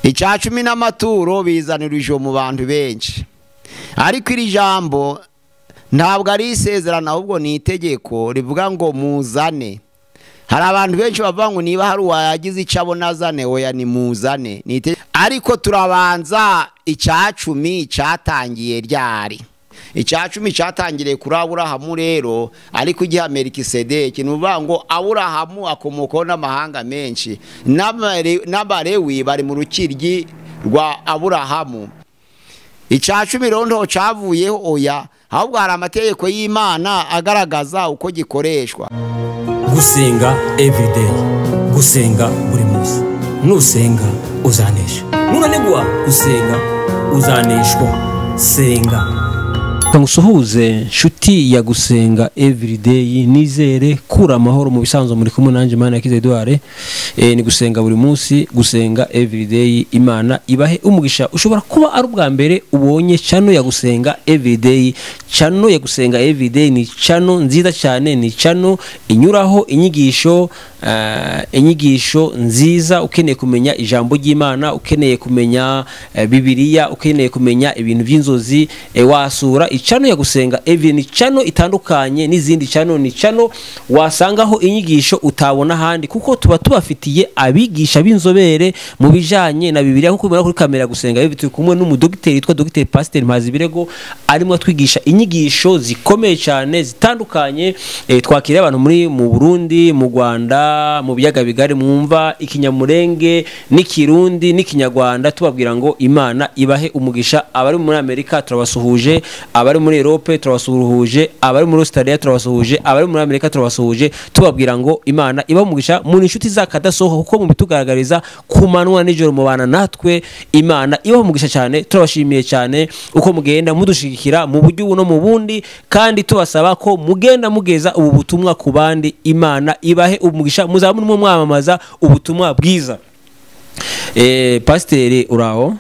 Icya cumi n'amaturo bizanira urujijo mu bantu benshi, ariko iri jambo ntabwo ari isezerano, ahubwo ni itegeko rivuga ngo muzane. Hari abantu benshi bavuga ngo niba hari uwagize icyo abona azane, oya ni muzane. Ariko turabanza icya cumi cyatangiye ryari? Icya cumi cyatangiriye kuri Aburahamu rero, ariko igihe Melikisedeki, ni ukuvuga ngo Aburahamu akomokaho n'amahanga menshi, n'Abalewi bari mu rukiryi rwa Aburahamu. Icya cumi rero ntaho cyavuyeho, oya, ahubwo hari amategeko y'Imana agaragaza uko gikoreshwa. Gusenga everyday, gusenga buri munsi. Nusenga uzanesha, nunanigwa gusenga uzaneshwa. Senga. Ngusuhuze nshuti ya Gusenga Everyday, nizere kura amahoro mu bisanzwe muri kumwe nanje Mana Kiza Edouard. Ni gusenga buri munsi, Gusenga Everyday. Imana ibahe umugisha. Ushobora kuba ari ubwa mbere ubonye channel ya Gusenga Everyday. Channel ya Gusenga Everyday ni channel nziza cyane, ni channel inyuraho inyigisho, inyigisho nziza. Ukeneye kumenya ijambo ry'Imana, ukeneye kumenya Bibiliya, ukeneye kumenya ibintu by'inzozi, wasura channel ya Gusenga Everyday. Ni channel itandukanye n'izindi channel, ni channel wasangaho inyigisho utabona ahandi, kuko tuba tubafitiye abigisha b'inzobere mu bijanye na Bibiliya. Nkuko ubibona kuri kamera ya Gusenga Everyday, turi kumwe n'umudogiteri witwa Dr Pasteur Mpazibirego, arimo atwigisha inyigisho zikomeye cyane zitandukanye. Twakiriye abantu muri mu Burundi, mu Rwanda, mu biyaga bigari, mwumva Ikinyamurenge n'Ikirundi n'Ikinyarwanda, tubabwira ngo Imana ibahe umugisha. Abari muri Amerika turabasuhuje, abari muri Europe turabasuhuje, abari muri Australia turabasuhuje, abari muri Amerika turabasuhuje, tubabwira ngo Imana ibahe umugisha. Muri inshuti zakadasohoka, kuko mubitugaragariza ku manywa nijoro mubana natwe. Imana ibahe umugisha cyane, turabashimiye cyane uko mugenda mudushigikira mu buryo ubu no mu bundi, kandi tubasaba ko mugenda mugeza ubu butumwa ku bandi. Imana ibahe umugisha, muzaba murimo mwamamaza ubutumwa bwiza. Pasiteri uraho?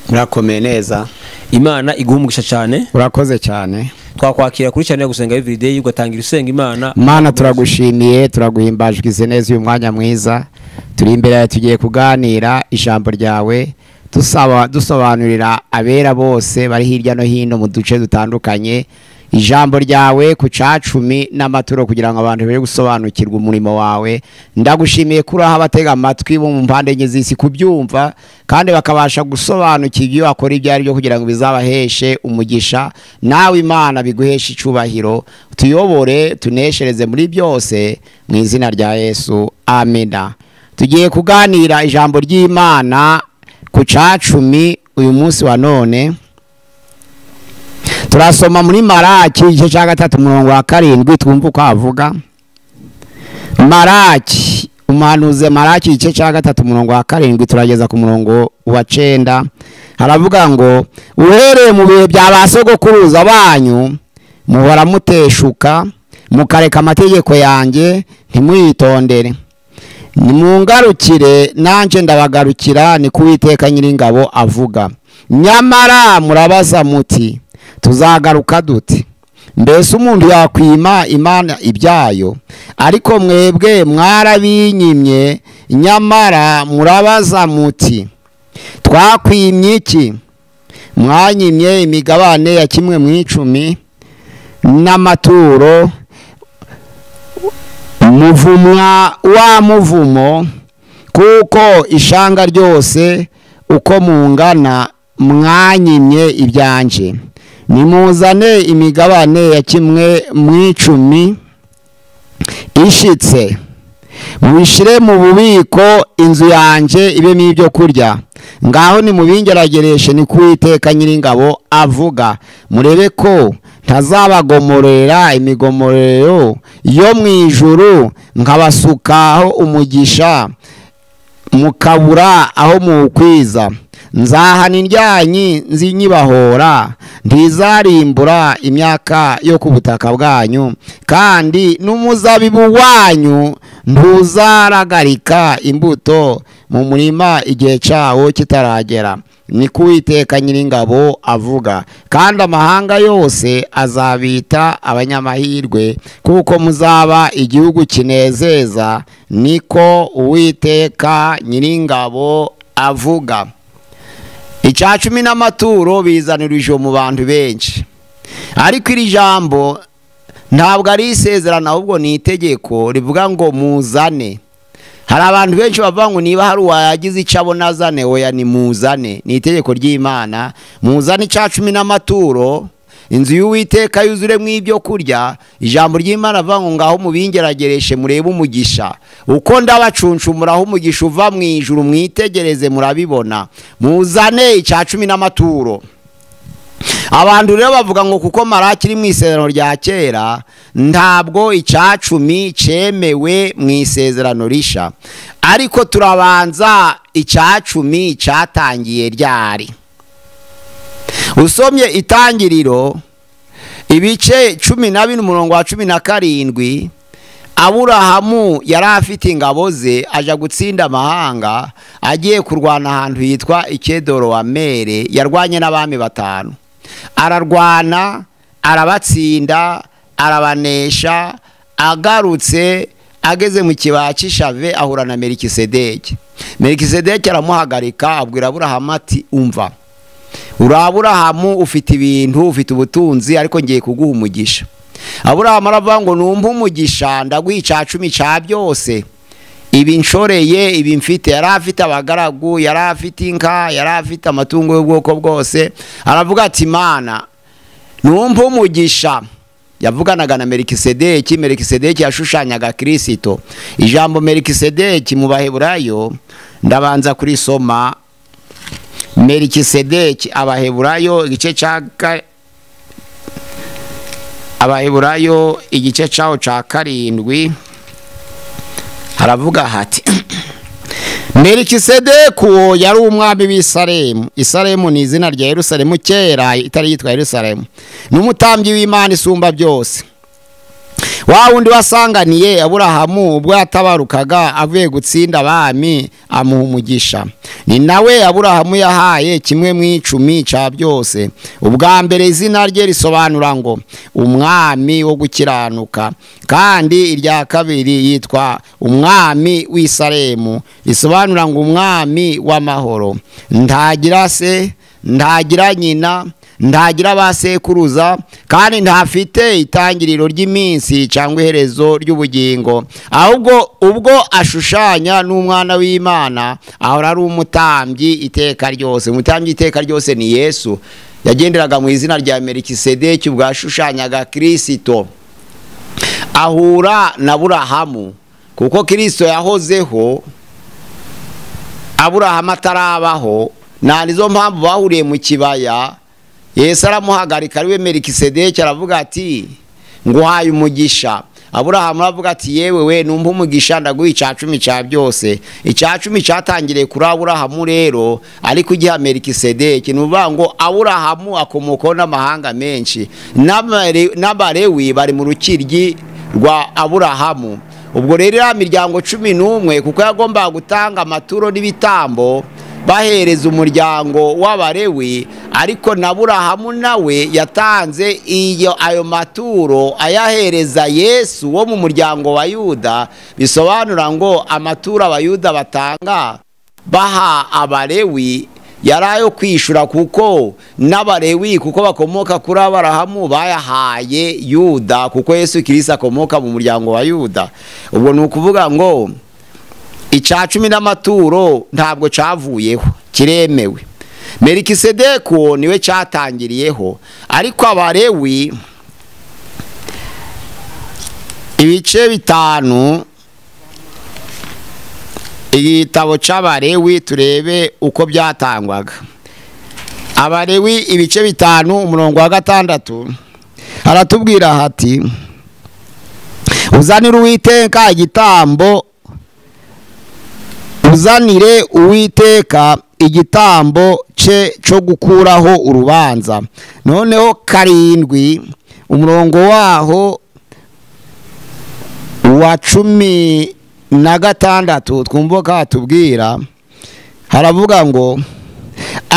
Murakomeye neza. Imana iguhe umugisha cyane. Urakoze cyane. Twakwakira kuri channel ya Gusenga Everyday, ugatangira usenga Imana. Mana turagushimiye, turaguhimbaje, ugize neza uyu mwanya mwiza. Turi imbere yawe, tugiye kuganira ijambo ryawe, dusaba dusobanurira abera bose bari hirya no hino mu duce dutandukanye ijambo ryawe ku cacumi n'amaturo, kugira ngo abantu bere gusobanukirwa umurimo wawe. Ndagushimiye kuri aho abatega amatwi bo mu mpande enye z'isi kubyumva, kandi bakabasha gusobanukirwa ibyo bakora ibyo ari byo, kugira ngo bizabaheshe umugisha. Nawe Imana biguheshe icubahiro, tuyobore, tuneshereze muri byose, mu izina rya Yesu, amina. Tugiye kuganira ijambo ry'Imana ku cacumi uyu munsi wa none. Turasoma muri Maraki igice cya 3 umurongo wa 7, twumva uko avuga. Maraki, umuhanuzi Maraki igice cya 3 umurongo wa 7 turageza ku murongo wa 9. Haravuga ngo uhereye mu bihe bya ba sogokuruza banyu muhora muteshuka, mukareka amategeko yanjye ntimuyitondere. Nimungarukire nanje ndabagarukira, ni kuwiteka Nyiringabo avuga. Nyamara murabaza muti tuzagaruka dute? Mbese umuntu yakwima Imana ibyayo? Ariko mwebwe mwarabinyimye. Nyamara murabaza muti twakwimye iki? Mwanyimye imigabane ya kimwe mu icumi n'amaturo, muvumwa wa muvumo, kuko ishanga ryose uko mungana mwanyimye ibyanje. Nimuzane imigabane ya kimwe mu icumi ishitse, mubishire mu bubiko, inzu yanje ibemo ibyo kurya. Ngaho nimubingeragereshe, ni kuwiteka Nyiringabo avuga, murebe ko ntazabagomorera imigomorero yo mu ijuru, nkabasukaho umugisha mukabura aho muwukwiza. Nzahana indyanyi nzinyibahora, ntizarimbura imyaka yo ku butaka bwanyu, kandi n'umuzabibu wanyu ntuzaragarika imbuto mu murima igihe cyawo kitaragera. Ni kuwiteka Nyiringabo avuga. Kandi amahanga yose azabita abanyamahirwe, kuko muzaba igihugu kinezeza, niko Uwiteka Nyiringabo avuga. Icya cumi n'amaturo bizanira urujijo mu bantu benshi, ariko iri jambo ntabwo ari isezerano, ahubwo ni itegeko rivuga ngo muzane. Hari abantu benshi bavuga ngo niba hari uwagize icyo abona azane, oya ni muzane, ni itegeko ry'Imana. Muzane icya cumi n'amaturo, inzu y'Uwiteka yuzuremo ibyo kurya. Ijambo ry'Imana avuga ngo ngaho mubingeragereshe murebe umugisha, uko ndabacunshumuraho umugisha uva mu ijuru, mwitegereze murabibona. Muzane icya cumi n'amaturo. Abantu rero bavuga ngo kuko Malaki iri mu isezerano rya kera, ntabwo icya cumi cyemewe mu isezerano risha. Ariko turabanza icya cumi cyatangiye ryari? Usomye Itangiriro ibice 14 umurongo wa 17, Aburahamu yari afite ingabo ze aja gutsinda amahanga, agiye kurwana ahantu hitwa Ikedorowamere. Yarwanye n'abami 5, ararwana, arabatsinda, arabanesha. Agarutse ageze mu kibaya cy'Ishave ahura na Melikisedeki. Melikisedeki aramuhagarika, abwira Aburahamu ati umva, uri Aburahamu, ufite ibintu, ufite ubutunzi, ariko ngiye kuguha umugisha. Aburahamu aravuga ngo numva umugisha ndaguha icya cumi cya byose, ibi nshoreye, ibi mfite. Yari afite abagaragu, yari afite inka, yari afite amatungo y'ubwoko bwose. Aravuga ati Mana numva umugisha. Yavuganaga na Melikisedeki. Melikisedeki yashushanyaga Kristo. Ijambo Melikisedeki mu Baheburayo ndabanza kurisoma. Melikisedeki, Abaheburayo igice cya Abaheburayo igice cyaho cya 7, haravuga hati Melikisedeki uwo yari umwami w'Isalemu. Isalemu ni izina rya Yerusalemu kera itari yitwa Yerusalemu. N'umutambyi w'Imana isumba byose, wa wundi wasanganiye Aburahamu ubwo yatabarukaga avuye gutsinda abami, amuha umugisha. Ni nawe Aburahamu yahaye kimwe mu icumi cya byose. Ubwa mbere izina rye risobanura ngo umwami wo gukiranuka, kandi irya kabiri yitwa umwami w'Isalemu, risobanura ngo umwami w'amahoro. Ntagira se, ntagira nyina, ntagira abasekuruza, kandi ntafite itangiriro ry'iminsi cyangwa iherezo ry'ubugingo, ahubwo ubwo ashushanya n'umwana w'Imana ahora ari umutambyi iteka ryose. Umutambyi iteka ryose ni Yesu. Yagenderaga mu izina rya Melikisedeki ubwo yashushanyaga Kristo. Ahura na Aburahamu, kuko Kristo yahozeho Aburahamu atarabaho. Na nizo mpamvu bahuriye mu kibaya. Yesu aramuhagarika, ariwe Melikisedeki, aravuga ati nguhaye umugisha. Aburahamu aravuga ati yewe we numva umugisha ndaguha icya cumi cya byose. Icya cumi cyatangiriye kuri Aburahamu rero, ariko ugiha Melikisedeki. Ni ukuvuga ngo Aburahamu akomokaho n'amahanga menshi, n'Abalewi bari mu rukiryi rwa Aburahamu. Ubwo rero ya miryango 11, kuko yagombaga gutanga amaturo n'ibitambo bahereza umuryango w'Abalewi, ariko na Aburahamu nawe yatanze iyo ayo maturo ayahereza Yesu wo mu muryango wa Yuda. Bisobanura ngo amaturo Abayuda batanga baha Abalewi yari ayo kwishura, kuko n'Abalewi kuko bakomoka kuri Aburahamu bayahaye Yuda, kuko Yesu Kristo akomoka mu muryango wa Yuda. Ubwo ni ukuvuga ngo icya cumi n'amaturo ntabwo cyavuyeho, kiremewe. Melikisedeki niwe cyatangiriyeho, ariko Abalewi ibice 5, igitabo cy'Abalewi turebe uko byatangwaga. Abalewi ibice 5 umurongo wa 6 haratubwira hati uzanire Uwiteka igitambo, uzanire Uwiteka igitambo cye cyo gukuraho urubanza. Noneho 7 umurongo waho wa 16 twumva ko hatubwira, haravuga ngo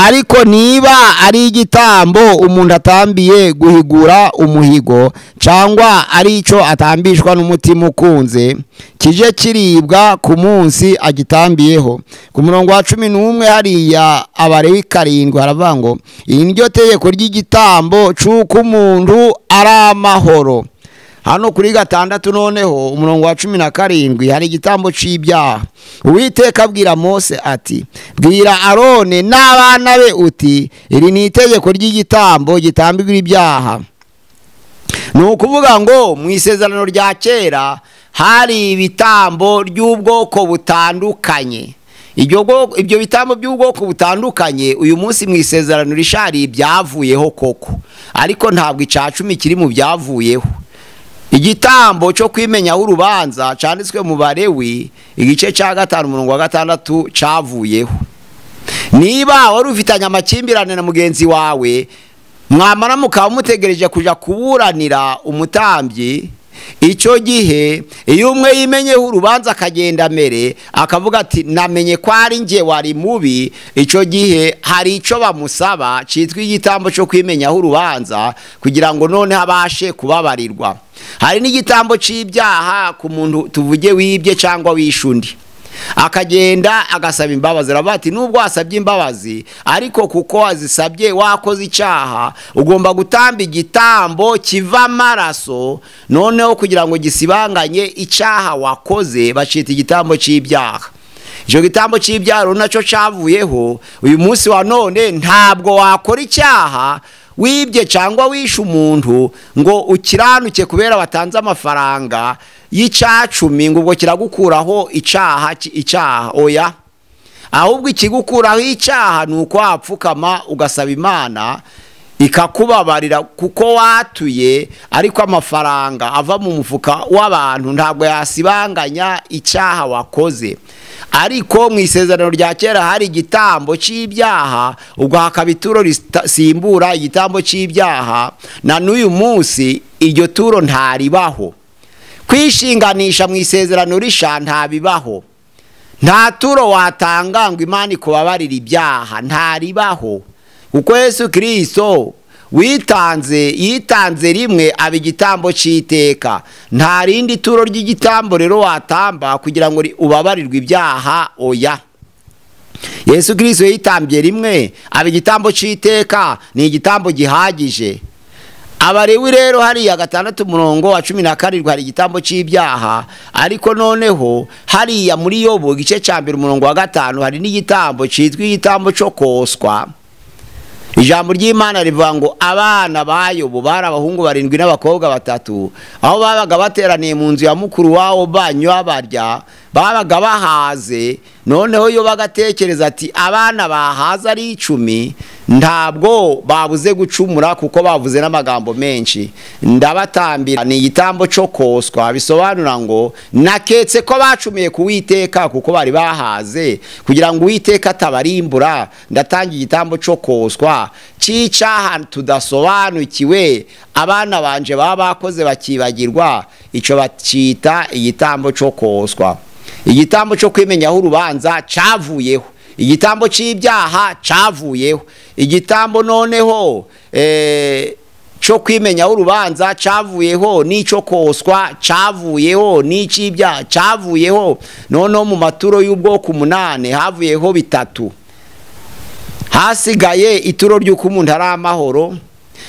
Ariko niba ari igitambo umuntu atambiye guhigura umuhigo, cyangwa ari icyo atambishwa n'umutima ukunze, kije kiribwa ku munsi agitambiyeho. Ku murongo wa 11 hariya Abalewi 7 haravuga ngo iyi niryo tegeko ry'igitambo c'uko umuntu ari amahoro. Hano kuri 6 noneho umurongo wa 17 hari igitambo c'ibyaha. Uwiteka abwira Mose ati bwira Aroni n'abana be uti iri ni itegeko ry'igitambo gitambirwa ibyaha. Ni ukuvuga ngo mu isezerano rya kera hari ibitambo ry'ubwoko butandukanye. Ibyo bitambo by'ubwoko butandukanye uyu munsi mu isezerano rishari byavuyeho koko, ariko ntabwo icacumi kiri mu byavuyeho. Igitambo cyo kwimenya urubanza cyanditswe mu Balewi igice cya 5 umurongo wa 6 cyavuyeho. Niba wari ufitanye amakimbirane na mugenzi wawe, mwamara mukaba mutegereje kuja kuburanira umutambyi, icyo gihe iyo umwe yimenyeho urubanza akagenda mere akavuga ati namenye ko ari nge wari mubi, icyo gihe hari icyo bamusaba cyitwa igitambo cyo kwimenyaho urubanza kugira ngo none habashe kubabarirwa. Hari n'igitambo c'ibyaha ku muntu tuvuge wibye cyangwa wishundi, akagenda agasaba imbabazi. Aravuga ati nubwo wasabye imbabazi ariko kuko wazisabye wakoze icyaha, ugomba gutamba igitambo kiva amaraso noneho kugira ngo gisibanganye icyaha wakoze, bacita igitambo c'ibyaha. Icyo gitambo c'ibyaha nacyo cyavuyeho. Uyu munsi wa none ntabwo wakora icyaha wibye cyangwa wishe umuntu ngo ukiranuke kubera batanze amafaranga y'icacumi ngo ubwo kiragukuraho icyaha. Oya, ahubwo ikigukuraho icyaha ni uko wapfukama ugasaba Imana ikakubabarira kuko watuye, ariko amafaranga ava mu mufuka w'abantu ntabwo yasibanganya icyaha wakoze. Ariko mu isezerano rya kera hari igitambo c'ibyaha, ubwo hakaba ituro risimbura igitambo c'ibyaha, na n'uyu munsi iryo turo ntaribaho. Kwishinganisha mu isezerano risha ntabibaho. Nta turo watanga ngo Imana ikubabarire ibyaha, ntaribaho. Kuko Yesu Kristo witanze, yitanze rimwe aba igitambo c'iteka. Nta rindi turo ry'igitambo rero watamba kugira ngo ubabarirwe ibyaha, oya. Yesu Kristo yitambye rimwe aba igitambo c'iteka, ni igitambo gihagije. Abalewi rero hariya 6 umurongo wa 17 hari igitambo c'ibyaha, ariko noneho hariya muri Yobu igice ca 1 umurongo wa 5 hari n'igitambo citwa igitambo cyo koswa. Ijambo ry'Imana rivuga ngo abana ba Yobu bari abahungu 7 n'abakobwa 3, aho babaga bateraniye mu nzu ya mukuru wabo banywa barya, babaga bahaze. Noneho yo bagatekereza ati abana bahaza ari 10 ntabwo babuze gucumura kuko bavuze n'amagambo menshi, ndabatambira ni igitambo cyo koswa. Bisobanura ngo naketse ko bacumiye ku Uwiteka kuko bari bahaze, kugira ngo Uwiteka atabarimbura ndatanga igitambo cyo koswa c'icaha tudasobanukiwe, abana banje baba bakoze bakibagirwa, ico bacita igitambo cyo koswa. Igitambo cyo kwimenyaho urubanza cavuyeho, igitambo c'ibyaha cavuyeho, igitambo noneho cyo kwimenyaho urubanza cavuyeho, n'ico koswa cavuyeho, n'ic'ibyaha cavuyeho. Noneho mu maturo y'ubwoko 8 havuyeho 3, hasigaye ituro ry'uko umuntu ari amahoro,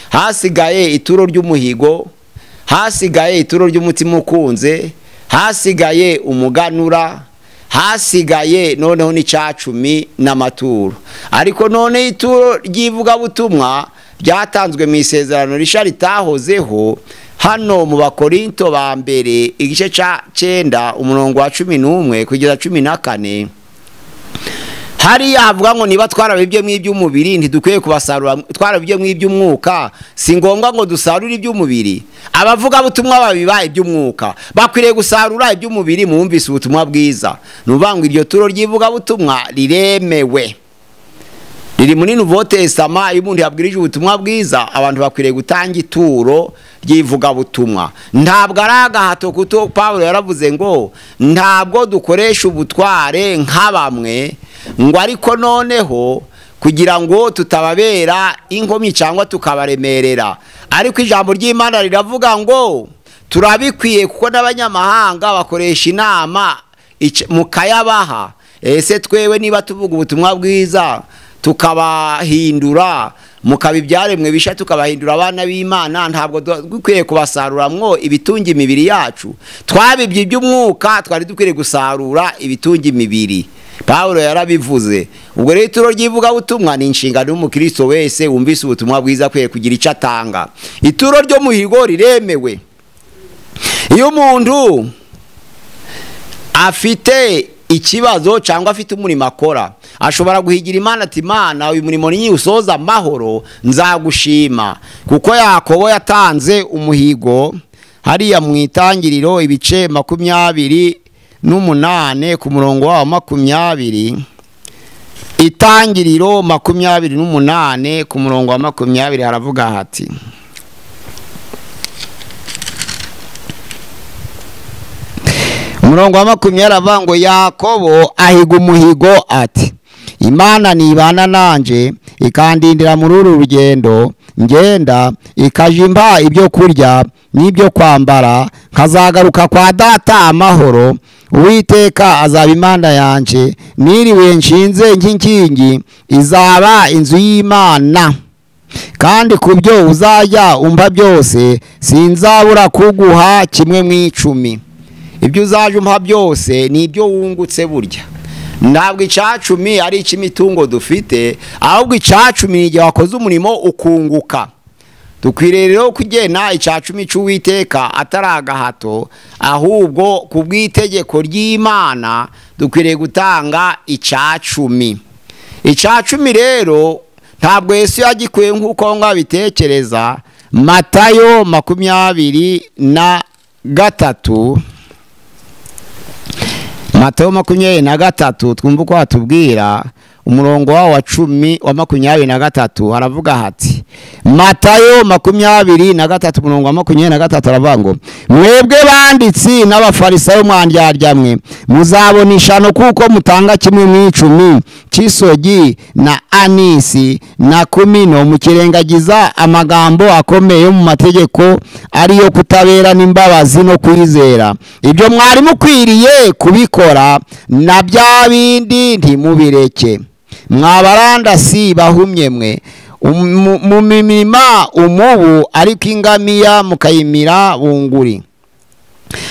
hasigaye ituro ry'umuhigo, hasigaye ituro ry'umutima ukunze, hasigaye umuganura, hasigaye noneho n'icacumi n'amaturo. Ariko none ituro ry'ivugabutumwa ryatanzwe mu isezerano risha ritahozeho. Hano mu Bakorinto ba mbere igice ca 9 umurongo wa 11 kugeza 14, hariya havuga ngo niba twarabibye mu iby'umubiri ntidukwiye kubasarura, twarabibye mu iby'umwuka si ngombwa ngo dusarure iby'umubiri. Abavuga butumwa babiba iby'umwuka bakwiriye gusarura iby'umubiri. Mwumvise ubutumwa bwiza, nuvuga ngo iryo turo ry'ivuga butumwa riremewe, riri muri Nouveau Testament. Iyo umuntu yabwirije ubutumwa bwiza abantu bakwiriye gutanga ituro ry'ivuga butumwa. Ntabwo ari agahato, kuko Paulo yaravuze ngo ntabwo dukoresha ubutware nka bamwe, ngo ariko noneho kugira ngo tutababera inkomyi cyangwa tukabaremerera. Ariko ijambo ry'Imana riravuga ngo turabikwiye kuko n'abanyamahanga bakoresha inama mukayabaha. Ese twewe niba tuvuga ubutumwa bwiza tukabahindura mukaba ibyaremwe bisha, tukabahindura abana b'Imana, ntabwo dukwiye kubasaruramwo ibitunga imibiri yacu. Twabibye iby'umwuka, twari dukwiriye gusarura ibitunga imibiri. Pawulo yarabivuze. Ubwo rero ituro ry'ivugabutumwa ni inshingano y'umukristo wese wumvise ubutumwa bwiza akwiye kugira icyo atanga. Ituro ryo muhigo riremewe. Iyo umuntu afite ikibazo cyangwa afite umurimo akora, ashobora guhigira Imana ati Imana uyu murimo niwusoza amahoro nzagushima. Kuko Yakobo yatanze umuhigo hariya mu itangiriro ibice 28 ku murongo wa 20. Itangiriro 28 ku murongo wa 20 haravuga hati: umurongo wa 20 aravuga ngo Yakobo ahiga umuhigo ati Imana nibana nanje ikandindira muri uru rugendo ngenda, ikajimba ibyo kurya n'ibyo kwambara, nkazagaruka kwa data amahoro. Uwiteka azaba Imana yanje, niriwe nshinze nk'inkingi izaba inzu y'Imana. Kandi kubyo uzajya umva byose sinzabura kuguha kimwe mu 10. Ibyo uzaje umpa byose ni ibyo wungutse burya. Ntabwo icacumi ari icy'imitungo dufite, ahubwo icacumi igihe wakoze umurimo ukunguka. Dukwiriye rero kugena icacumi cy'Uwiteka atari agahato, ahubwo ku bw'itegeko ry'Imana dukwiriye gutanga icacumi. Icacumi rero ntabwo Yesu yagikuye nk'uko mwabitekereza. Matayo 23, Matayo 23 twumva uko hatubwira umurongo wa 10 wa 23 haravuga hati: Matayo 23 umurongo wa 23 aravuga ngo mwebwe banditsi n'abafarisayo mwandyarya mwe, muzabona ishano kuko mutanga kimwe mu 10 cy'isogi na anisi na kumino, mukirengagiza amagambo akomeye mu mategeko ariyo kutabera n'imbabazi no kwizera. Ibyo mwari mukwiriye kubikora na bya bindi ntimubireke. Mwabarandasi bahumye mwe, mumimima umubu ariko ingamiya mukayimira bunguri.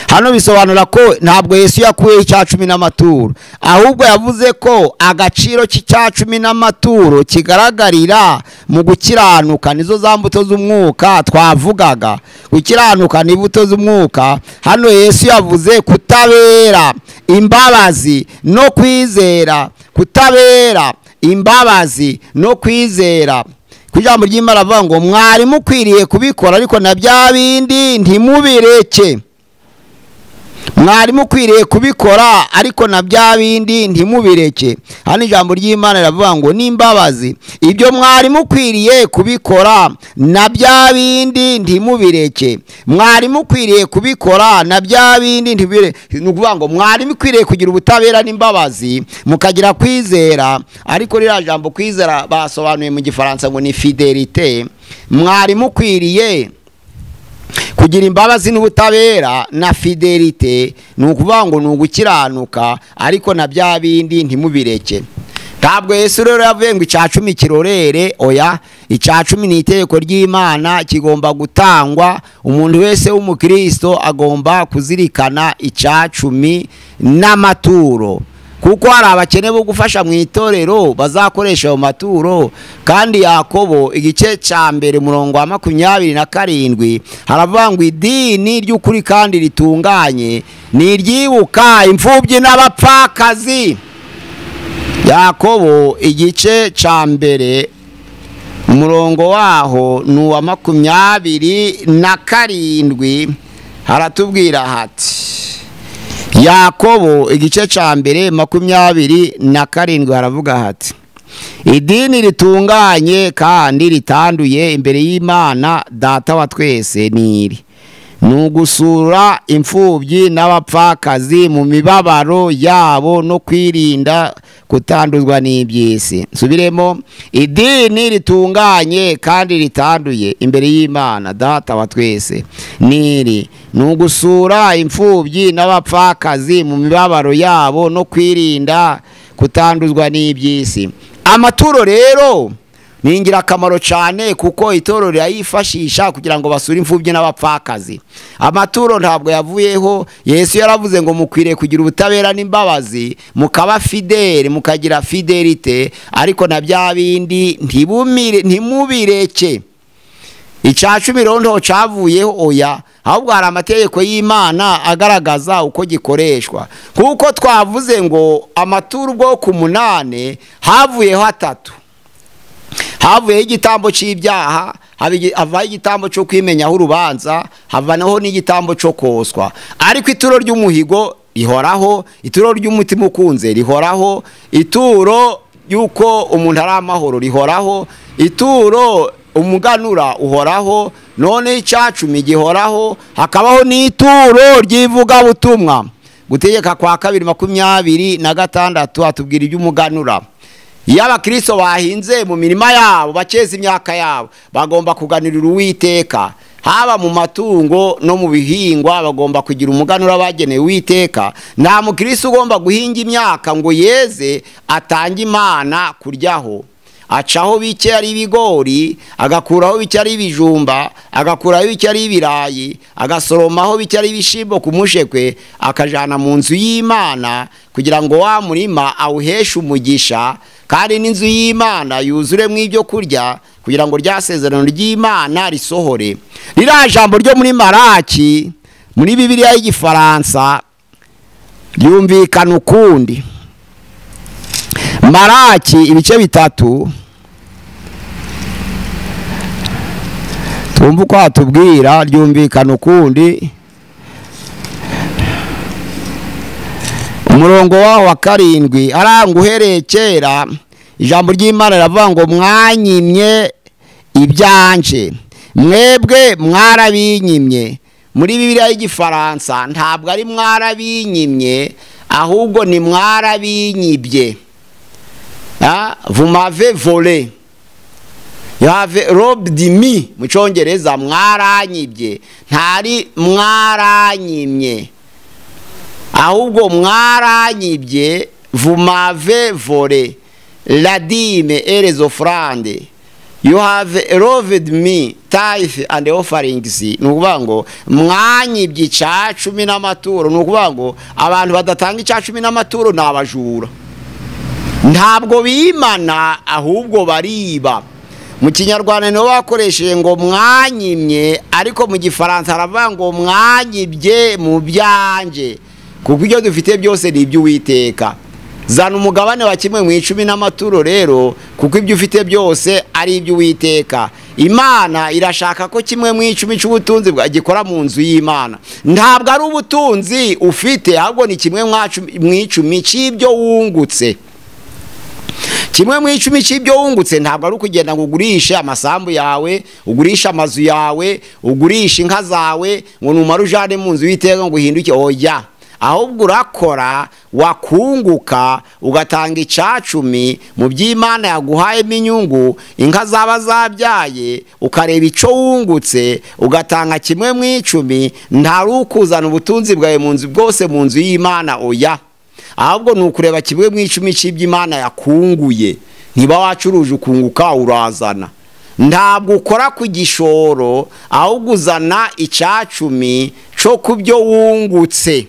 Hano bisobanura ko ntabwo Yesu yakuye icacumi n'amaturo, ahubwo yavuze ko agaciro k'icacumi n'amaturo kigaragarira mu gukiranuka. Nizo za mbuto z'umwuka twavugaga. Gukiranuka ni imbuto z'umwuka. Hano Yesu yavuze kutabera, imbabazi no kwizera. Kutabera, imbabazi no kwizera. Ku ijambo ry'Imana avuga ngo mwari mukwiriye kubikora ariko na bya bindi ntimubireke. Mwari mukwiriye kubikora ariko na bya bindi ntimubireke. Hano ijambo ry'Imana riravuga ngo n'imbabazi, ibyo mwari mukwiriye kubikora na bya bindi ntimubireke. Mwari mukwiriye kubikora na bya bindi ntibireke. Ni ukuvuga ngo mwari mukwiriye kugira ubutabera n'imbabazi, mukagira kwizera. Ariko ririya jambo kwizera basobanuye mu Gifaransa ngo ni fidelite. Mwari mukwiriye kugira imbabazi n'ubutabera na fidelite, ni ukuvuga ngo ni ugukiranuka, ariko na bya bindi ntimubireke. Ntabwo Yesu rero yavuye ngo icacumi kirorere, oya. Icacumi ni itegeko ry'Imana, kigomba gutangwa. Umuntu wese w'umukristo agomba kuzirikana icacumi n'amaturo, kuko hari abakene bo gufasha mu itorero bazakoresha ayo maturo. Kandi Yakobo igice cya 1 umurongo wa 27 haravuga ngo idini ry'ukuri kandi ritunganye ni iryibuka imfubyi n'abapfakazi. Yakobo igice cya 1 umurongo waho ni uwa 27 haratubwira hati: Yakobo igice cya 1 27 haravuga hati idini ritunganye kandi ritanduye imbere y'Imana data wa twese niri ni ugusura imfubyi n'abapfakazi mu mibabaro yabo no kwirinda kutanduzwa n'iby'isi. Nsubiremo, idini ritunganye kandi ritanduye imbere y'Imana Data wa twese niri ni ugusura imfubyi n'abapfakazi mu mibabaro yabo no kwirinda kutanduzwa n'iby'isi. Amaturo rero ni ingirakamaro cyane kuko itorero rirayifashisha kugira ngo basure imfubyi n'abapfakazi. Amaturo ntabwo yavuyeho. Yesu yaravuze ngo mukwiriye kugira ubutabera n'imbabazi, mukaba fidele, mukagira fidelite, ariko na bya bindi ntimubireke. Icya cumi rero ntaho cyavuyeho, oya, ahubwo hari amategeko y'Imana agaragaza uko gikoreshwa. Kuko twavuze ngo amaturo ubwoko 8 havuyeho 3. Havuyeho igitambo cy'ibyaha, havaho igitambo cyo kwimenyaho urubanza, havanaho n'igitambo cyo koswa. Ariko ituro ry'umuhigo rihoraho, ituro ry'umutima ukunze rihoraho, ituro y'uko umuntu ari amahoro rihoraho, ituro umuganura uhoraho, none icacumi gihoraho, hakabaho n'ituro ry'ivugabutumwa. Gutegeka kwa 2:26 atubwira iby'umuganura. Iyo abakristo bahinze mu mirima yabo bakeza imyaka yabo, bagomba kuganirira Uwiteka. Haba mu matungo no mu bihingwa bagomba kugira umuganura bagenewe Uwiteka. Nta mukristo ugomba guhinga imyaka ngo yeze atange Imana kuryaho. Acaho bike ari ibigori, agakuraho bike ari ibijumba, agakuraho bike ari ibirayi, agasoromaho bike ari ibishimbo ku mushekwe, akajana mu nzu y'Imana kugira ngo wa murima awuheshe umugisha, kandi n'inzu y'Imana yuzuremo ibyo kurya kugira ngo rya sezerano ry'Imana risohore. Ririya jambo ryo muri Maraki muri Bibiliya y'Igifaransa ryumvikana ukundi. Maraki ibice 3, twumva uko atubwira, ryumvikana ukundi. Umurongo waho wa 7 aranga uhereye kera, ijambo ry'Imana riravuga ngo mwanyimye ibyanje, mwebwe mwarabinyimye. Muri Bibiliya y'Igifaransa ntabwo ari mwarabinyimye, ahubwo ni mwarabinyibye. Vous m'avez volé, you have robbed me. Mu Cyongereza mwaranyibye, ntari mwaranyimye, ahubwo mwaranyibye. Vous m'avez volé la dîme et les offrandes, you have robbed me tithe and offerings. Ni ukuvuga ngo mwanyibye icya cumi n'amaturo. Ni ukuvuga ngo abantu badatanga icya cumi n'amaturo ni abajura. Ntabwo bimana, ahubwo bariba. Mu Kinyarwanda niho bakoresheje ngo mwanyimye, ariko mu Gifaransa haravuga ngo mwanyibye mu byanje, kuko ibyo dufite byose ni iby'Uwiteka. Zana umugabane wa 1/10 n'amaturo rero, kuko ibyo ufite byose ari iby'Uwiteka. Imana irashaka ko 1/10 cy'ubutunzi gikora mu nzu y'Imana. Ntabwo ari ubutunzi ufite, ahubwo ni 1/10 cy'ibyo wungutse. 1/10 cy'ibyo wungutse ntabwo ari ukugenda ngo ugurishe amasambu yawe, ugurishe amazu yawe, ugurishe inka zawe ngo numara ujane mu nzu y'Uwiteka ngo uhinduke. Oya, ahubwo urakora wakunguka ugatanga icacumi mu by'Imana yaguhayemo inyungu. Inka zaba zabyaye ukareba ico wungutse ugatanga 1/10. Ntari ukuzana ubutunzi bwawe mu nzu bwose mu nzu y'Imana, oya, ahubwo ni ukureba 1/10 cy'iby'Imana yakunguye. Niba wacuruje ukunguka urazana, ntabwo ukora ku gishoro, ahubwo uzana icacumi cyo kubyo wungutse.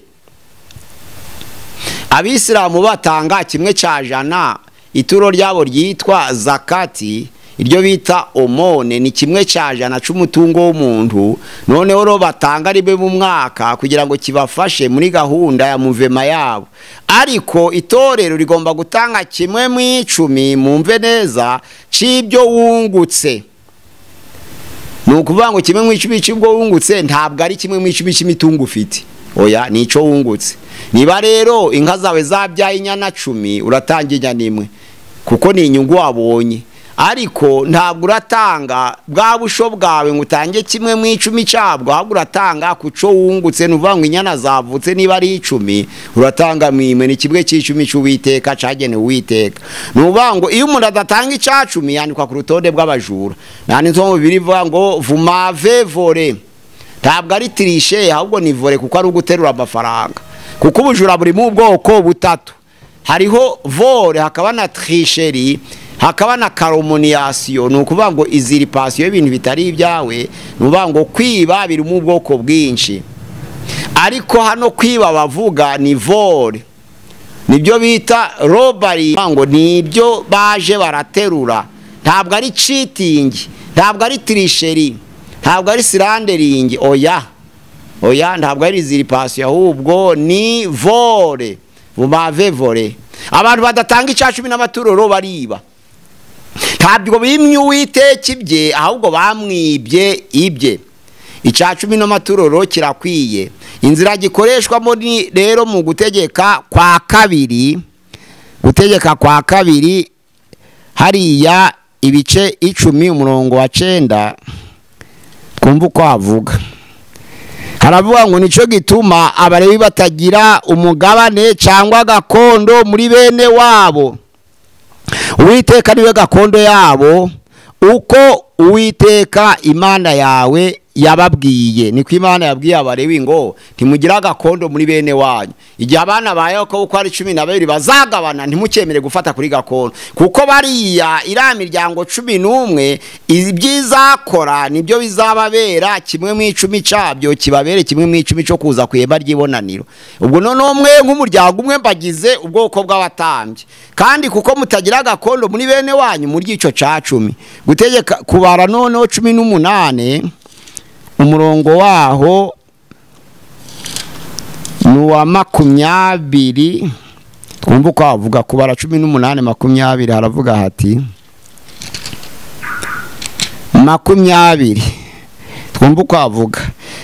Abisilamu batanga 1/100, ituro ryabo ryitwa zakati, iryo bita omone, ni 1/100 cy'umutungo w'umuntu. Noneho ro batanga ribe mu mwaka kugira ngo kibafashe muri gahunda ya muvema yabo. Ariko itorero rigomba gutanga 1/10, mumve neza, cy'ibyo wungutse. Ni ukuvuga ngo 1/10 cy'ibyo wungutse ntabwo ari 1/10 cy'imitungo ufite, oya, ni ico wungutse. Niba rero inka zawe zabyaye inyana 10, uratanga inyana 1 kuko ni inyungu wabonye. Ariko ntabwo uratanga bwa busho bwawe ngo utange kimwe mu 10 cyabwo, ahubwo uratanga kuco wungutse. Nuvuga ngo inyana zavutse niba ari 10 uratanga mwimwe, ni kimwe cy'icumi cy'Uwiteka cyagenewe Uwiteka. Nuvuga ngo iyo umuntu adatanga icacumi yandikwa ku rutonde bw'abajura. Nanditse mu Bibiliya ivuga ngo vumave vore, ntabwo ari triche ahubwo ni vore, kuko ari uguterura amafaranga. Kuko ubujura buri mu bwoko butatu, hariho vore, hakaba na tricherie, hakaba na calomniation. Ni ukuvuga ngo iziripasiyo y'ibintu bitari ibyawe. Ni ukuvuga ngo kwiba biri mu bwoko bwinshi, ariko hano kwiba bavuga ni vore, nibyo bita robbery, ngo nibyo baje baraterura. Ntabwo ari cheating, ntabwo ari tricherie, ntabwo ari slandering, oya oya, ntabwo ari iziripasiyo, ahubwo ni vore, bumave vore. Abantu badatanga icacumi n'amaturo bariba. Ntabwo bimye Uwiteka ibye, ahubwo bamwibye ibye. Icacumi n'amaturo kirakwiye. Inzira gikoreshwamo ni rero mu gutegeka kwa kabiri, gutegeka kwa kabiri hariya ibice 10 umurongo wa 9, twumva uko avuga. Haravuga ngo nico gituma Abalewi batagira umugabane cyangwa gakondo muri bene wabo. Uwiteka niwe gakondo yabo, uko Uwiteka Imana yawe yababwiye. Niko Imana yabwiye Abalewi ngo ntimugira gakondo muri bene wanyu. Igihe abana ba Yakobo uko ari 12 bazagabana, ntimukemere gufata kuri gakondo, kuko bariya iriya miryango 11 ibyizakora nibyo bizababera kimwe mu 10 cyabyo, kibabere kimwe mu 10 cyo kuza ku ihema ry'ibonaniro. Ubwo none umwe nk'umuryango umwe mbagize ubwoko bw'abatambyi, kandi kuko mutagira gakondo muri bene wanyu muri ico ca 10. Gutegeka kubara noneho 18 umurongo waho ni uwa 20. Twumva uko avuga. Kubara 18:20 haravuga hati 20. Twumva uko avuga.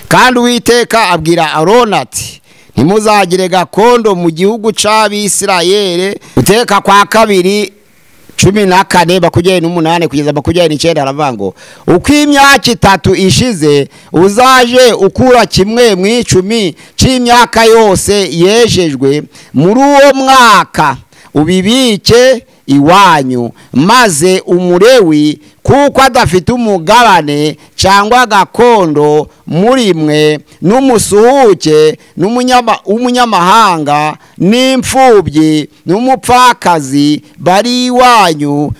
Kandi Uwiteka abwira Aroni ati ntimuzagire gakondo mu gihugu c'Abisirayeli. Guteka kwa kabiri 14 28 kugeza 29 haravuga ngo uko imyaka 3 ishize uzaje ukura kimwe mu 10 c'imyaka yose yejejwe muri uwo mwaka, ubibike iwanyu, maze umurewi kuko adafite umugabane cyangwa gakondo muri mwe, n'umusuhuke n'umunyamahanga n'imfubyi n'umupfakazi bari iwanyu,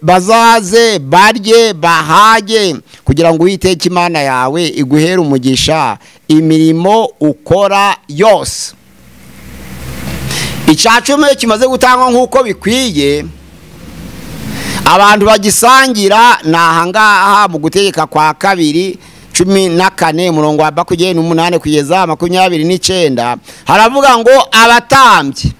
bazaze barye bahage, kugira ngo Uwiteka Imana yawe iguhere umugisha imirimo ukora yose. Icacumi kimaze gutangwa nk'uko bikwiye, abantu bagisangira ni ahangaha mu gutegeka kwa kabiri 14 umurongo wa 28 kugeza 29 haravuga ngo abatambyi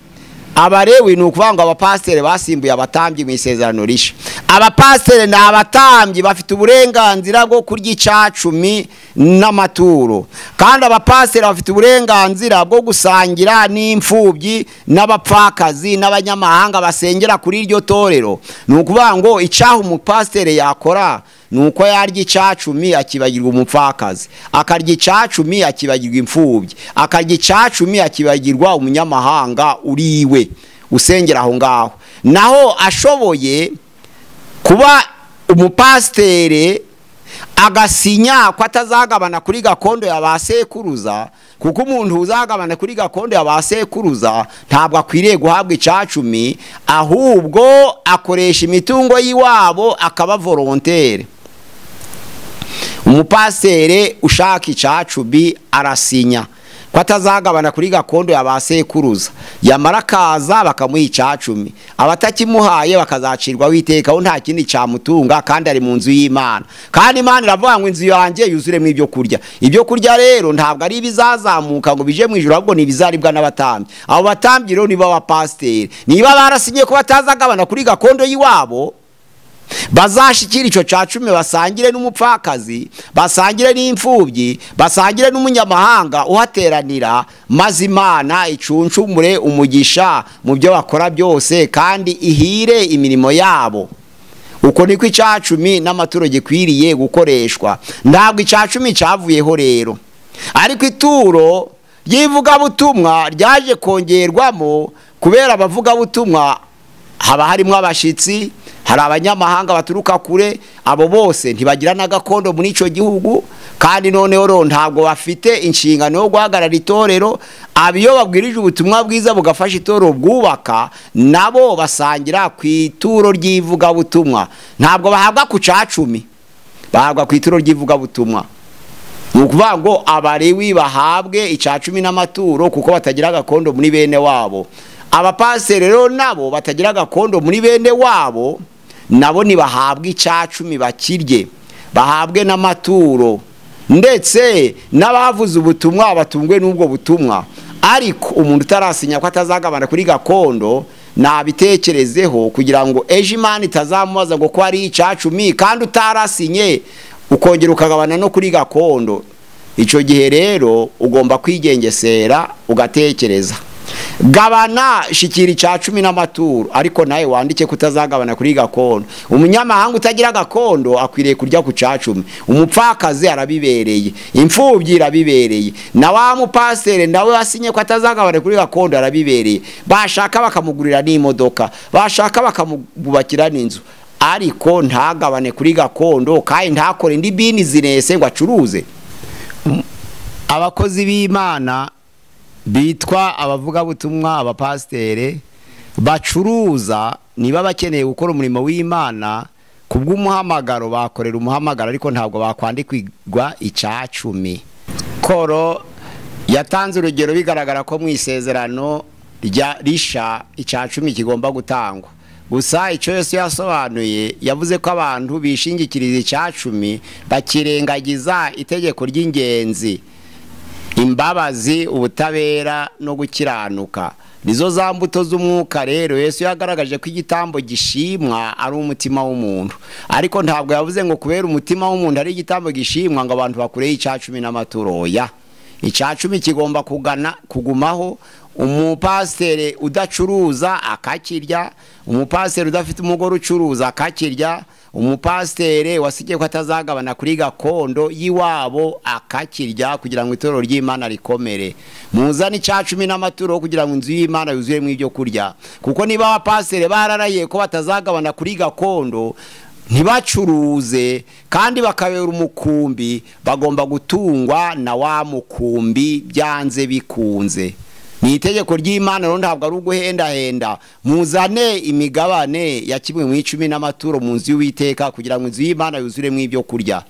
Abalewi, ni ukuvuga ngo abapasiteri basimbuye abatambyi mu isezerano rishya. Abapasiteri ni abatambyi bafite uburenganzira bwo kurya icacumi n'amaturo, kandi abapasiteri bafite uburenganzira bwo gusangira n'imfubyi n'abapfakazi n'abanyamahanga basengera kuri iryo torero. Ni ukuvuga ngo icyaha umupasiteri yakora nuko yarya icacumi akibagirwa umupfakazi, akarya icacumi akibagirwa imfubyi, akarya icacumi akibagirwa umunyamahanga uriwe usengera aho ngaho. Naho ashoboye kuba umupasiteri agasinya ko atazagabana kuri gakondo ya ba sekuruza, kuko umuntu uzagabana kuri gakondo ya ba sekuruza ntabwo akwiriye guhabwa icacumi, ahubwo akoresha imitungo yiwabo akaba volontaire. Umupasiteri ushaka icacumi arasinya ko atazagabana kuri gakondo ya ba sekuruza, yamara kaza bakamuha icacumi, abatakimuhaye bakazacirwa witeka, nta kindi cyamutunga kandi ari mu nzu y'Imana. Kandi Imana iravuga ngo inzu yanjye yuzuremo ibyo kurya. Ibyo kurya rero ntabwo ari ibizazamuka ngo bije mu ijuru, ahubwo ni ibizaribwa n'abatambyi. Abo batambyi rero niba abapasiteri, niba barasinye ko batazagabana kuri gakondo y'iwabo, bazashikira ico cacumi basangire n'umupfakazi, basangire n'imfubyi, basangire n'umunyamahanga uhateranira, maze Imana icuncumure umugisha mu byo bakora byose kandi ihire imirimo yabo. Uko niko icacumi n'amaturo gikwiriye gukoreshwa. Ntabwo icacumi cyavuyeho rero, ariko ituro ry'ivugabutumwa ryaje kongerwamo kubera abavugabutumwa haba harimo abashitsi, hari abanyamahanga baturuka kure, abo bose ntibagira na gakondo muri ico gihugu, kandi noneho ro ntabwo bafite inshingano yo guhagarara itorero. Abiyo babwirije ubutumwa bwiza bugafasha itorero bwubaka, nabo basangira ku ituro ry'ivugabutumwa. Ntabwo bahabwa ku cacumi, bahabwa ku ituro ry'ivugabutumwa. Ni ukuvuga ngo Abalewi bahabwe icacumi n'amaturo kuko batagira gakondo muri bene wabo. Abapasiteri rero nabo batagira gakondo muri bene wabo, nabo nibahabwe icacumi bakirye, bahabwe n'amaturo, ndetse n'abavuze ubutumwa batungwe n'ubwo butumwa. Ariko umuntu utarasinya ko atazagabana kuri gakondo nabitekerezeho, kugira ngo ejo Imana itazamubaza ngo ko ari icacumi kandi utarasinye ukongera ukagabana no kuri gakondo. Icyo gihe rero ugomba kwigengesera ugatekereza. Gabana, shikira icacumi n'amaturo, ariko nawe wandike kutazagabana kuri gakondo. Umunyamahanga utagira gakondo akwiriye kurya ku cacumi, umupfakazi arabibereye, imfubyi irabibereye, na wa mupasiteri nawe wasinye ko atazagabana kuri gakondo arabibereye. Bashaka bakamugurira n'imodoka, bashaka bakamubakira n'inzu, ariko ntagabane kuri gakondo, kandi ntakore indi bizinesi ngo acuruze. Abakozi b'Imana bitwa abavugabutumwa, abapasiteri bacuruza, niba bakeneye gukora umurimo w'Imana kubw'umuhamagaro bakorera umuhamagaro, ariko ntabwo bakwandikirwa icacumi. Koro yatanze urugero bigaragara ko mu isezerano rya risha icacumi kigomba gutangwa. Gusa icyo Yesu yasobanuye, yavuze ko abantu bishingikiriza icacumi bakirengagiza itegeko ry'ingenzi, imbabazi, ubutabera no gukiranuka. Nizo za mbuto z'umwuka. Rero Yesu yagaragaje ko igitambo gishimwa ari umutima w'umuntu, ariko ntabwo yavuze ngo kubera umutima w'umuntu ari igitambo gishimwa ngo abantu bakureho icacumi n'amaturo. Ya icacumi kigomba kugana kugumaho. Umupasiteri udacuruza akakirya, umupasiteri udafite umugore ucuruza akakirya, umupasiteri wasigiye ko atazagabana kuri gakondo y'iwabo akakirya, kugira ngo itorero ry'Imana rikomere. Muzane icacumi n'amaturo kugira ngo inzu y'Imana yuzuremo ibyo kurya, kuko niba abapasiteri bararaye ko batazagabana kuri gakondo ntibacuruze kandi bakabera umukumbi, bagomba gutungwa na wa mukumbi byanze bikunze. Ni itegeko ry'Imana rero, ntabwo ari uguhendahenda. Muzane imigabane ya kimwe mu icumi n'amaturo mu nzu y'Uwiteka, kugira ngo inzu y'Imana yuzuremo ibyo kurya.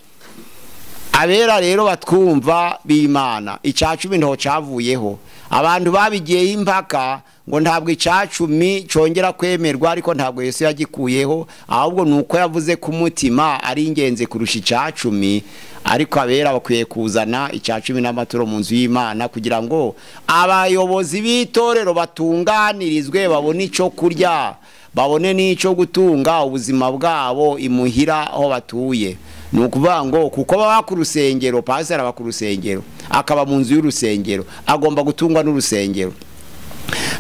Abera rero batwumva b'Imana, icacumi ntaho cyavuyeho. Abantu babigiyeho impaka ngo ntabwo icacumi cyongera kwemerwa, ariko ntabwo Yesu yagikuyeho, ahubwo nuko yavuze ku mutima ari ingenzi kurusha icacumi. Ariko abera bakwiye kuzana icacumi n'amaturo mu nzu y'Imana, kugira ngo abayobozi b'itorero batunganirizwe, babone icyo kurya, babone n'icyo gutunga ubuzima bwabo imuhira aho batuye. Ni ukuvuga ngo kuko baba ku rusengero, pasiteri aba ku rusengero, akaba mu nzu y'urusengero, agomba gutungwa n'urusengero.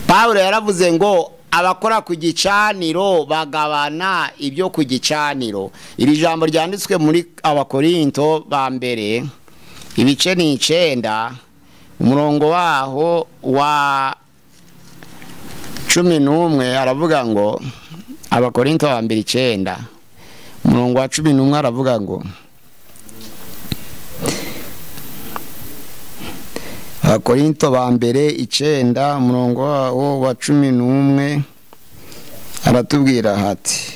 Pawulo yaravuze ngo abakora ku gicaniro bagabana ibyo ku gicaniro. Iri jambo ryanditswe muri Abakorinto ba mbere ibice ni 9, umurongo waho wa 11, aravuga ngo Abakorinto ba mbere 9 umurongo wa 11 aravuga ngo Abakorinto ba mbere 9 umurongo waho wa 11 aratubwira hati: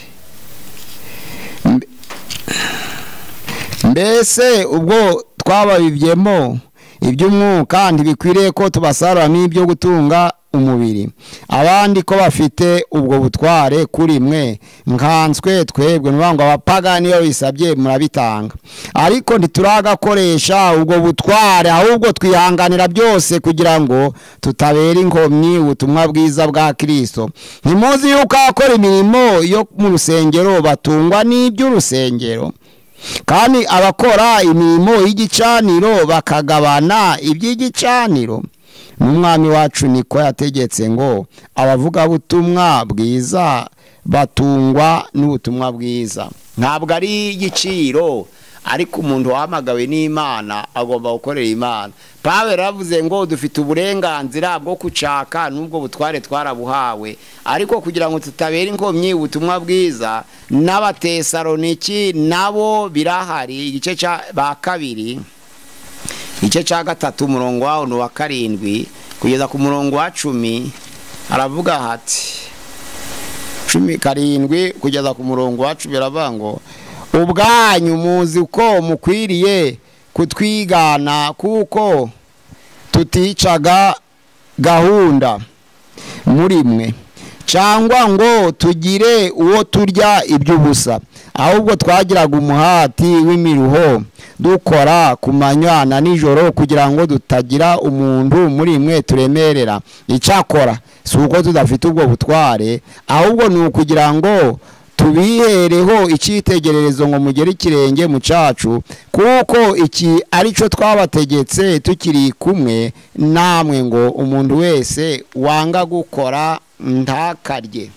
mbese ubwo twababibyemo iby'umwuka ntibikwiriye ko tubasarura n'ibyo gutunga umubiri? Abandi ko bafite ubwo butware kuri mwe, nkanswe twebwe. Ngo abapagani iyo bisabye murabitanga, ariko ntituragakoresha ubwo butware, ahubwo twihanganira byose kugira ngo tutabera inkomyi ubutumwa bwiza bwa Kristo. Ntimuzi yuko abakora imirimo yo mu rusengero batungwa n'iby'urusengero, kandi abakora imirimo y'igicaniro bakagabana iby'igicaniro? N'umwami wacu niko yategetse ngo abavugabutumwa bwiza batungwa n'ubutumwa bwiza. Ntabwo ari igiciro, ariko umuntu wahamagawe n'Imana agomba gukorera Imana. Pawulo yaravuze ngo dufite uburenganzira bwo kucaka n'ubwo butware twarabuhawe, ariko kugira ngo tutabera inkomyi ubutumwa bwiza. N'Abatesaloniki nabo birahari, igice cya kabiri, igice cya 3, umurongo wawo ni uwa 7 kugeza ku murongo wa 10, aravuga hati 17 kugeza ku murongo wa 10 aravuga ngo ubwanyu muzi ko mukwiriye kutwigana, kuko tuticaga gahunda muri mwe cyangwa ngo tugire uwo turya iby'ubusa, ahubwo twagiraga umuhati w'imiruho dukora ku manywa na nijoro, kugira ngo tutagira umuntu muri mwe turemerera. Icyakora si uko tudafite ubwo butware, ahubwo ni ukugira ngo tubihereho icyitegererezo ngo mugere ikirenge mu cyacu, kuko iki arico twabategetse tukiri kumwe namwe, ngo umuntu wese wanga gukora ntakarye.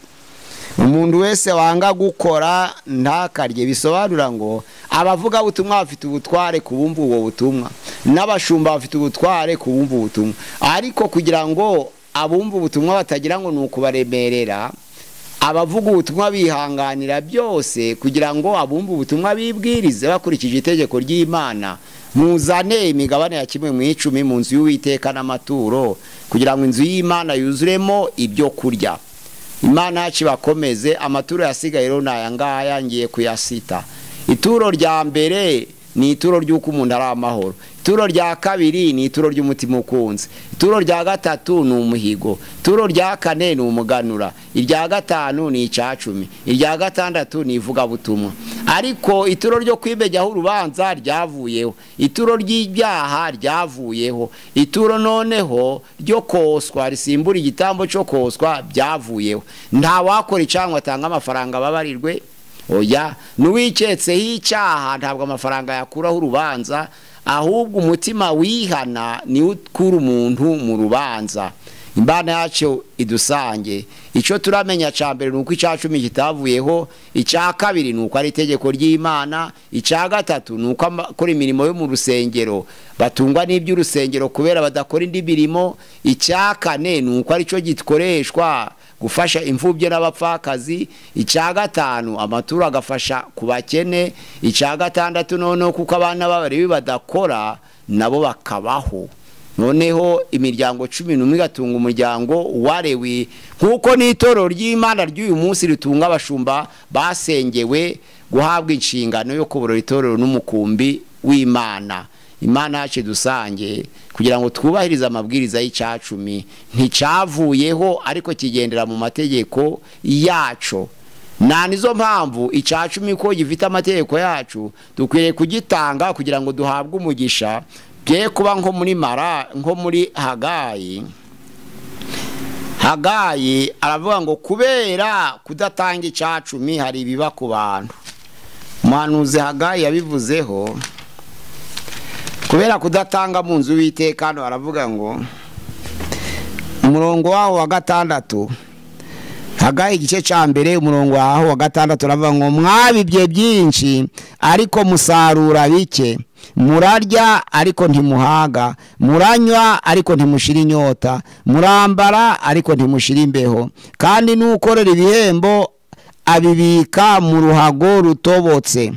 Umuntu wese wanga gukora ntakarye, bisobanura ngo abavuga butumwa bafite ubutware kubumva ubwo butumwa, n'abashumba bafite ubutware kubumva ubutumwa, ariko kugira ngo abumva ubutumwa batagira ngo nukubaremerera, abavuga ubutumwa bihanganira byose kugira ngo abumva ubutumwa bibwirize bakurikije itegeko ry'Imana. Muzane imigabane ya 1/10 mu nzu y'Uwiteka n'amaturo, kugira ngo inzu y'Imana yuzuremo ibyo kurya. Imana yacu bakomeze. Amaturo yasigaye rero naya ngaya ngiye kuyasita. Ituro rya mbere ni ituro ry'uko umuntu ari amahoro. Ituro rya kabiri ni ituro ry'umutima ukunze. Ituro rya gatatu ni umuhigo. Ituro rya kane ni umuganura. Irya gatanu ni icacumi. Irya gatandatu ni ivugabutumwa. Ariko ituro ryo kwibejyaho urubanza ryavuyeho, ituro ry'ibyaha ryavuyeho, ituro noneho ryo koswa risimbura igitambo cyo koswa byavuyeho. Nta wakora icangwa atanga amafaranga babarirwe, oya. Nuwiketseho icyaha ntabwo amafaranga yakuraho urubanza, ahubwo umutima wihana ni ukura umuntu mu rubanza. Imana yacu idusange. Icyo turamenya cya mbere nuko icacumi kitavuyeho, icya kabiri nuko ari itegeko ry'Imana, icya gatatu nuko akora imirimo yo mu rusengero batungwa n'iby'urusengero kubera badakora indi mirimo, icya kane nuko ari cyo gikoreshwa gufasha imfubyi n'abapfakazi, icya gatanu amaturo agafasha ku bakene, icya gatandatu noneho kuko abana b'abalewi badakora nabo bakabaho. Noneho imiryango 11 igatunga umuryango wa Lewi, nkuko n'itorero ry'Imana ry'uyu munsi ritunga abashumba basengewe guhabwa inshingano yo kuburora itorero n'umukumbi w'Imana. Imana yacu dusange kugira ngo twubahirize amabwiriza y'icacumi. Nticavuyeho ariko kigendera mu mategeko yacu. Na nizo mpamvu icacumi ko gifite amategeko yacu dukwiriye kugitanga kugira ngo duhabwe umugisha. Bye kuba nko muri Mara, nko muri Hagayi. Hagayi aravuga ngo kubera kudatanga icacumi hari ibiba ku bantu. Umuhanuzi Hagayi yabivuzeho kubera kudatanga mu nzu y'Uwiteka. Hano aravuga ngo umurongo waho wa 6, Hagayi igice cya mbere umurongo waho wa 6 aravuga ngo mwabibye byinshi ariko musarura bike, murarya ariko ntimuhaga, muranywa ariko ntimushira inyota, murambara ariko ntimushira imbeho, kandi n'ukorera ibihembo abibika mu ruhago rutobotse.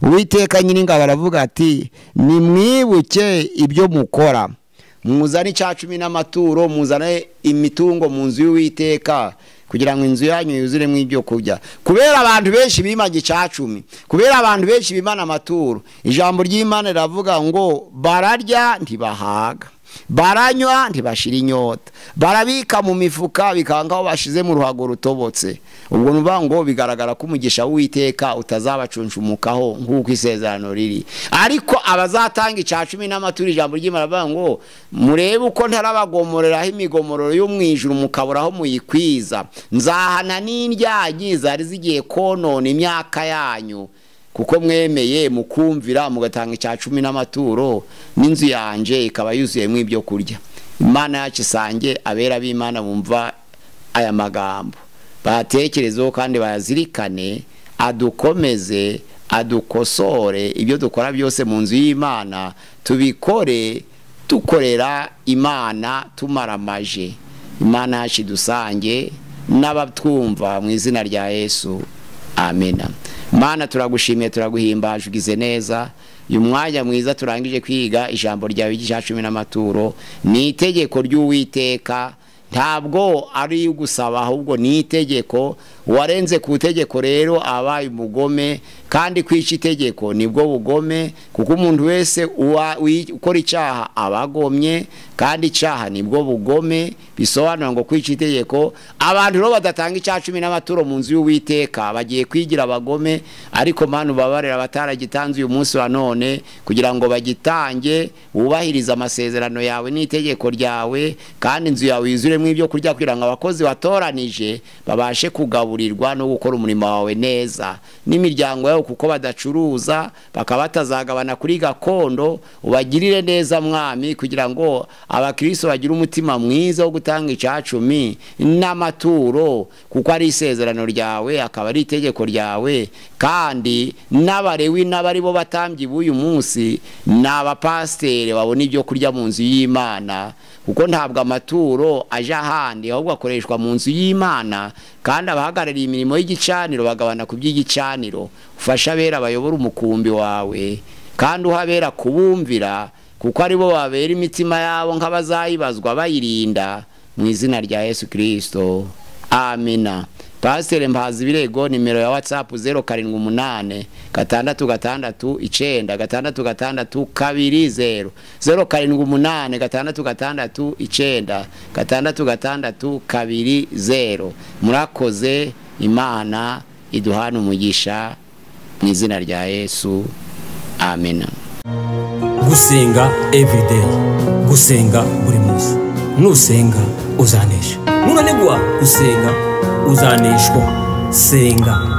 Uwiteka Nyiringabo aravuga ati nimwibuke ibyo mukora, muzane icacumi n'amaturo, muzane imitungo mu nzu y'Uwiteka kugira ngo inzu yanyu yuzuremo ibyo kurya. Kubera abantu benshi bimanye icacumi, kubera abantu benshi bimana amaturo, ijambo ry'Imana riravuga ngo bararya ntibahaga, baranywa ntibashira inyota, barabika mu mifuka bikanga aho bashize mu ruhago rutobotse. Ubwo nuvuga ngo bigaragara ko umugisha w'Uwiteka utazabacunshumukaho nk'uko isezerano riri. Ariko abazatanga icacumi n'amaturo, ijambo ry'Imana rivuga ngo murebe uko ntarabagomoreraho imigomororo yo mu ijuru mukaburaho muyikwiza, nzahana n'indyanyi zari zigiye konona imyaka yanyu, kuko mwemeye mukumvira mugatanga icacumi n'amaturo, n'inzu yanje ikaba yuzuyemo ibyo kurya. Imana yacu isange abera b'Imana bumva aya magambo. Batekerezeho kandi bayazirikane, adukomeze, adukosore ibyo dukora byose mu nzu y'Imana, tubikore dukorera Imana tumaramaje. Imana yacu idusange n'abatwumva mu izina rya Yesu, amena. Mana turagushimiye, turaguhimbaje, ugize neza. Uyu mwanya mwiza turangije kwiga ijambo ryawe ry'icacumi n'amaturo, ni itegeko ry'Uwiteka, ntabwo ari ugusaba ahubwo ni itegeko. Uwarenze ku itegeko rero abaye umugome, kandi kwica itegeko nibwo bugome, kuko umuntu wese ukora icyaha abagomye, kandi icyaha nibwo bugome. Bisobanura ngo kwica itegeko, abantu rero badatanga icacumi n'amaturo mu nzu y'Uwiteka bagiye kwigira abagome. Ariko Mana ubabarira abataragitanze uyu munsi wa none, kugira ngo bagitange, wubahirize amasezerano yawe n'itegeko ryawe, kandi inzu yawe yuzuremo ibyo kurya, kugira ngo abakozi watoranije babashe kugaburirwa no gukora umurimo wawe neza, n'imiryango yabo kuko badacuruza bakaba batazagabana kuri gakondo. Ubagirire neza Mwami, kugira ngo abakristo bagire umutima mwiza wo gutanga icacumi n'amaturo, kuko ari isezerano ryawe, akaba ari itegeko ryawe. Kandi n'abarewi n'abari bo batambyi b'uyu munsi n'abapasiteri babona ibyo kurya mu nzu y'Imana, kuko ntabwo amaturo aja ahandi ahubwo akoreshwa mu nzu y'Imana, kandi abahagarariye imirimo y'igicaniro bagabana ku by'igicaniro. Ufasha abera bayobora umukumbi wawe, kandi uhabera kubumvira, kuko aribo babera imitima yabo nk'abazayibazwa bayirinda, mu izina rya Yesu Kristo, amina. Pasiteri Mpazi Birego, nimero ya WhatsApp 078 6 6 9 6 6 20, 078 6 9 6 6 20. Murakoze, Imana iduhana umugisha mu izina rya Yesu, amina. Gusenga everyday, gusenga buri munsi. Nusenga uzanesha, nunanigwa gusenga uzaneshwa. Senga.